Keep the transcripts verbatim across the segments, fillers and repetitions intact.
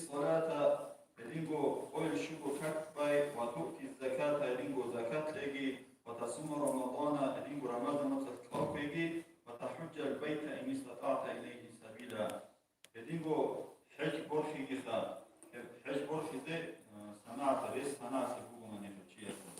салата, гьединго къойил щуго как бай, ва туъти заката, гьединго закат кьеги, ва тасума рамадана, гьединго рамазан моцӀалъ кӀал кквеги, ва тахӀуджал байта ин истатӀагӀта илайгьи сабила. Гьединго хӀеж борхигиха, гьеб хӀеж борхизе, а, санагӀат, рес санагӀат бугони гьев чиясда.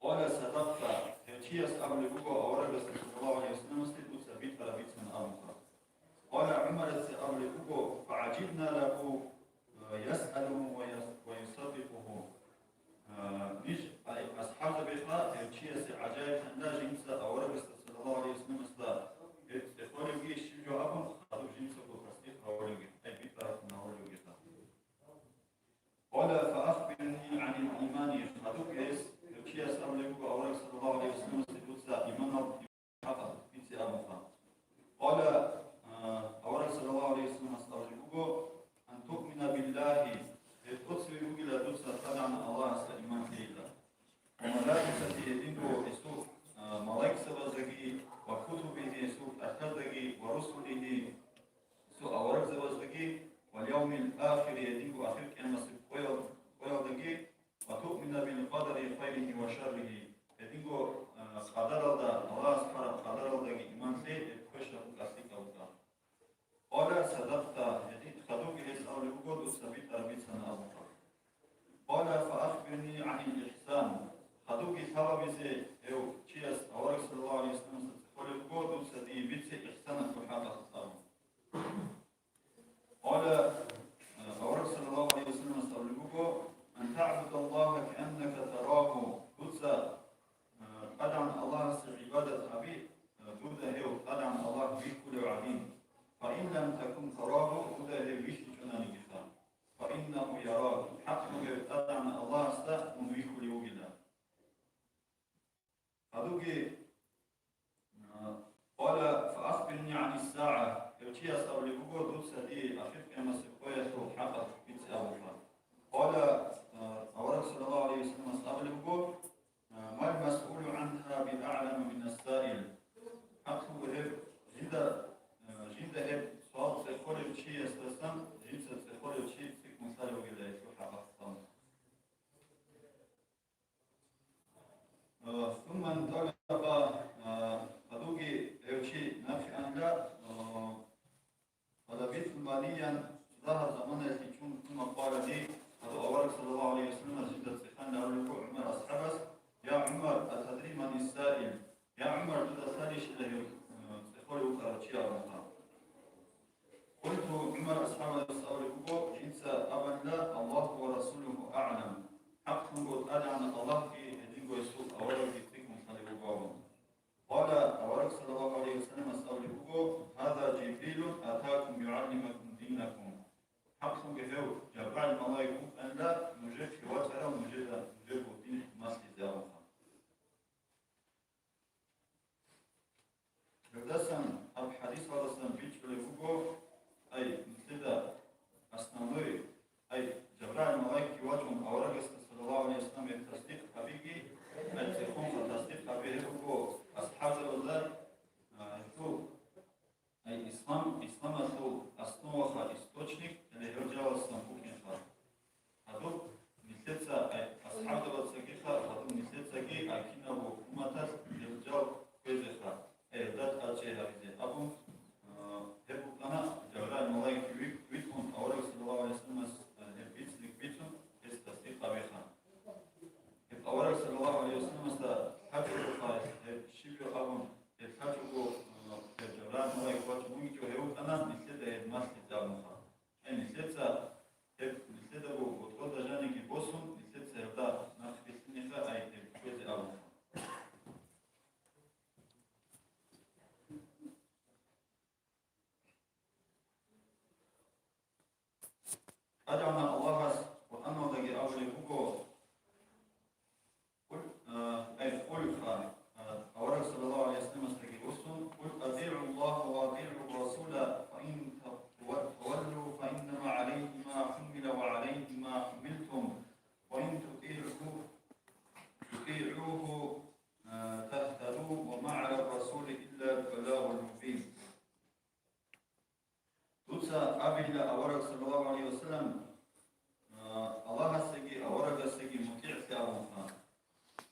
Къала садакъта, гьев чияс абулеб буго аварагасда саллаллагьу гӀалайгьи вассалламасде дуца битӀараб бицана абунха. Къала ГӀумарасе абулеб буго, фагӀажибна лагьу, а, ясъалугьу ва яс-, ва юсаддикъугьу. А, ниж, ай, асхӀабзабиха гьев чиясе гӀажаиблъана жинца аварагасда саллаллагьу гӀалайгьи вассалламасда гьеб цӀехолевги щиб жо абун, хадуб жинцаго тасдикъ гьавулевги, ай битӀараб гьавулевги. Къала фаахбирни гӀанил имани, хадуб гьес, гьев чияс абулеб буго авараг саллаллагьу гӀалайгьи вассалламасде дуца иманал хӀакъалъулъ бице абунха. Къала, а, авараг саллаллагьу гӀалайгьи вассалламас абулеб буго, ан туъмина биллагьи, гьеб тӀоцеве бугила дуца ТӀадегӀанав Аллагьасда иман лъейила. Ва малаикатигьи, гьединго гьесул, а, малаикзабаздаги, ва кутубигьи, гьесул тӀахьаздаги, ва русулигьи, гьесул аварагзабаздаги, вал явмил ахири, гьединго ахир кьямасеб къоял-, къоялдаги, ва туъмина бил къадари хайригьи ва шарригьи, гьединго, а, къадаралда, Аллагьас хъвараб къадаралдаги иман лъе, гьеб квешаб букӀа, лъикӀаб букӀа. Къала садакъта, гьедин хадубги гьес абулеб буго, дуца битӀараб бицана абунха. Къала фаахбирни гӀанил ихсан, хадубги лъалабизе гьев чияс авараг саллаллагьу гӀалайгьи вассалламасда цӀехолеб буго, дуца дие бице ихсаналъул хӀакъалъулъ абун. Къала, авараг саллаллагьу гӀалайгьи вассалламас абулеб буго, ан таъбудаллагьа кааннака тарагьу, дуца, а, ТӀадегӀан Аллагьасе гӀибадат гьабе, а, дуда гьев ТӀадегӀан Аллагь вихьулев гӀадин. Фаин лам такун тарагьу, дуда гьев вихьичӀонанигиха. Фаиннагьу ярак, хӀакълъун гьев ТӀадегӀан Аллагьасда мун вихьулев вугила. Гьадуги, а, къала фаахбирни гӀанис сагӀа, гьев чияс абулеб буго, дуца дие ахир къиямасеб къоялъул хӀакъалъулъ бице абунха. Къала, а, авараг саллаллагьу гӀалайгьи вассалламас абулеб буго, а, мал масъулу гӀангьа биагӀлама минас саил. ХӀакълъун гьеб жинда, а, жинда гьеб суал цӀехолев чиясдасан жинца цӀехолев чи цӀикӀкӀун лъалев вугила гьелъул хӀакъалъулъ. Сумма интӀалакъа, а, гьадуги гьев чи нахъе анила, а, фалабису малиян, дагьаб заманаялъе чӀун, сумма къала ли, гьадур авараг саллаллагьу гӀалайгьи вассалламас жинда цӀеханила абулеб буго ГӀумар асхӀабас, я ГӀумар, атадри манис саил? Я ГӀумар, дуда лъалищила гьев, а, цӀехолев вукӀарав чи абунха? Къулту, ГӀумар асхӀабас абулеб буго, жинца абанила, Аллагьу ва расулугьу агӀлам, хӀакълъунго ТӀадегӀанав Аллагьги гьединго гьесул аварагги цӀикӀкӀун лъалеб буго абун. Къала, авараг саллаллагьу гӀалайгьи вассалламас абулеб буго, гьаза Жибрилун атакум югӀаллимакум динакум. ХӀакълъунго гьев Жабраил малаик вукӀанила, нужехъе вачӀарав нужеда, нужерго дин малъизе абунха. Гьелдасан гьаб хӀадисалдасан бичӀчӀулеб буго, ай, нилъеда основной, ай, Жабраил малаикги вачӀун аварагасда саллаллагьу гӀалайгьи вассалламасда тасдикъ гьабиги, ай, цӀехолъа тасдикъ гьабиги гьеб буго асхӀабзабазда, а, гьелъул Ай, ислам, исламалъул основаха, источник, гьеле гьев жаласан букӀинха. Гьадуб нилъеца, ай, асхӀабзабацагиха, гьадуб нилъецаги, ай, кинабго умматалъ гьев жал кквезеха, ай, гьелда тӀадчӀей гьабизе абун, а, гьеб букӀана Жабраил малаик вит-, витӀун авараг саллаллагьу гӀалайгьи вассалламас, а, гьеб бицлъи бицун, гьес тасдикъ гьабиха. Гьеб авараг саллаллагьу гӀалайгьи вассалламасда лъачӀого, гьеб щиб жо абун, гьеб лъачӀого, гьеб Жабраил малаик вачӀун вугев гьев вукӀана, нилъеда гьеб малъизе абунха. Гьеб нилъеца, гьеб нилъедаго бутӀрузда жаниги босун, нилъеца гьелда нахъ билълъиниха, ай гьеб кквезе абунха. ТӀадегӀанав Аллагьас Къуръаналдаги абулеб буго, къул, а, ай, къул, а, а, авараг саллаллагьу гӀалайгьи вассалламасдаги босун, къул атигӀу Аллагьа ва атигӀу расула, фа ин таваллу, фа иннама абила авараг саллаллагьу гӀалайгьи ва саллам, а, Аллагьасеги аварагасеги мутӀигӀлъи абунха.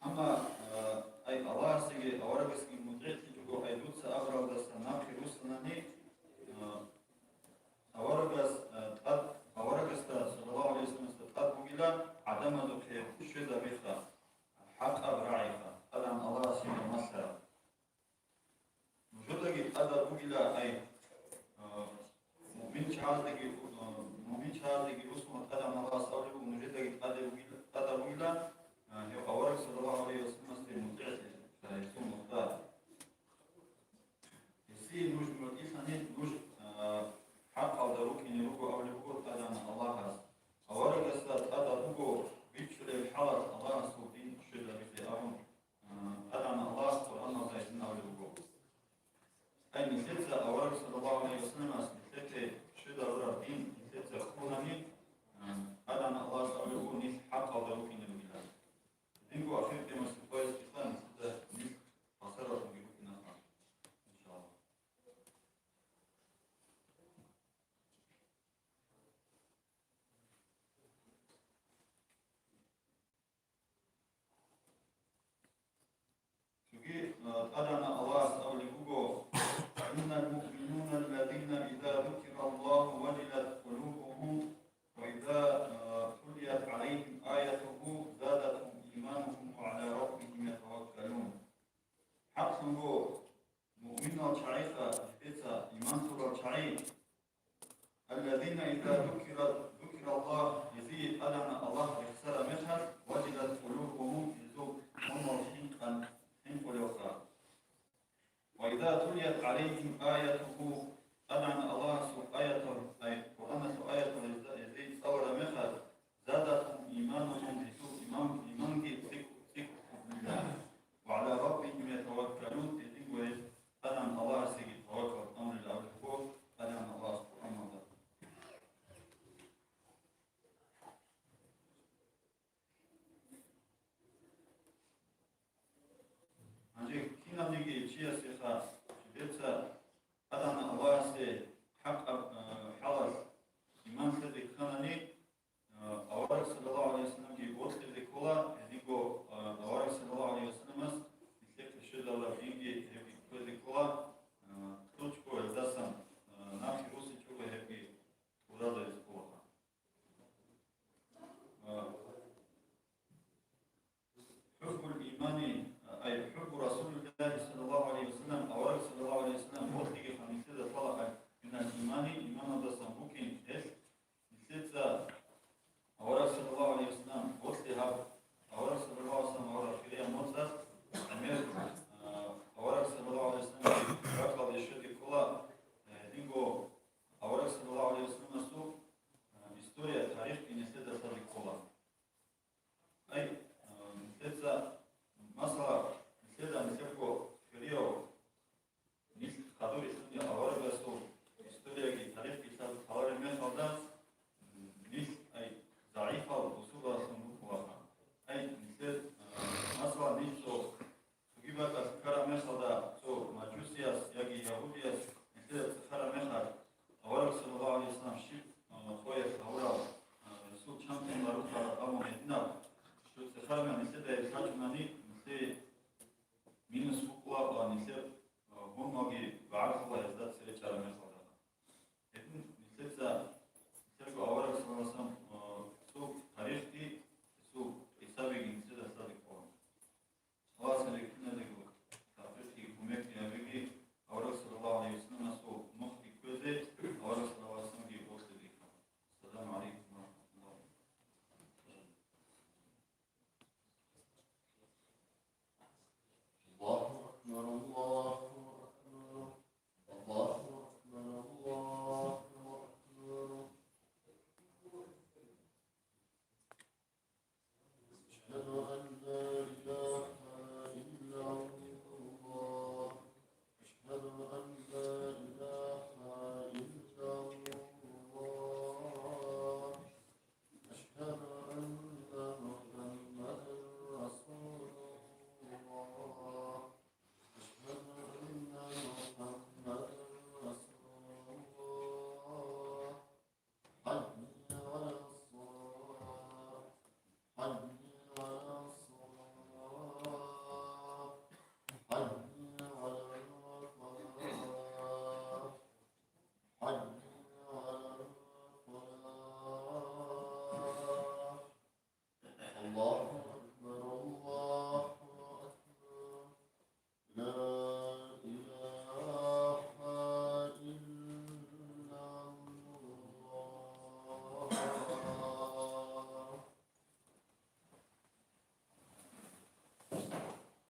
Амма, а, ай, Аллагьасеги аварагасеги мутӀигӀлъичӀого, ай, дуца абуралдаса нахъе руссанани, а, аварагас, а, тӀад, аварагасда саллаллагьу гӀалайгьи ва салламасда тӀад бугила гӀадамазухъе щвезабиха, хӀакъаб рагӀиха, тӀадегӀан Аллагьас жинда малъараб. Нужедаги тӀадаб бугила, ай, а, муъминчагӀаздеги, а, муъминчагӀаздеги русуна тӀадегӀан Аллагьас абулеб буго, нужедаги тӀаде бугила, тӀадаб бугила, а, гьев авараг саллаллагьу гӀалайгьи ва салламасде мутӀигӀлъи, гьесул мухтар. Гьесие нуж мутӀигӀлъани, нуж, а, хӀакъалда рукӀине руго абулеб буго тӀадегӀан Аллагьас. Аварагасда тӀадаб буго бичӀчӀулеб хӀалалъ Аллагьасул дин щвезабизе абун. ТӀадегӀан Аллагьас Къуръаналда гьедин абулеб буго. Ай, нилъеца авараг саллаллагьу гӀалайгьи ва салламас нилъеца щвезабураб дин нилъеца хъунани, тӀадегӀан Аллагьас абулеб буго, нилъ хӀакъалда рукӀине ругилан. Гьединго ахир къиямасеб къоялъ нилъеца нилъ хвасарлъунги рукӀинаха, иншаллагь. Цоги, а, тӀадегӀан Аллагьас абулеб буго: «Иннал муъминуна аллазина иза зукираллагьу важилат къулубугьум, ва иза, а, тулият гӀалайгьим аятугьу задатгьум иманан ва гӀала раббигьим ятаваккалун». ХӀакълъунго, муъминал чагӀиха, жидеца иман лъурал чагӀи, «Аллазина иза зукира, зукираллагь», гьезие тӀадегӀан Аллагь рехсараб мехалъ, «важилат къулубугьум», гьезул гӀумал хӀинкъан-, хӀинкъулевха. «Ва иза тулият гӀалайгьим аятугьу», тӀадегӀан Аллагьасул аятал, ай, Къуръаналъул аятал гьезда-, гьезие цӀалараб мехалъ, «задатгьум иманан», гьезул иман, иманги цӀикӀ-, цӀикӀкӀунила. «Ва гӀала раббигьим ятаваккалун», гьединго гьез тӀадегӀан Аллагьасеги таваккал тӀамулел абулеб буго, тӀадегӀан Аллагьас Къуръаналда. Гьанже кинабниги чиясе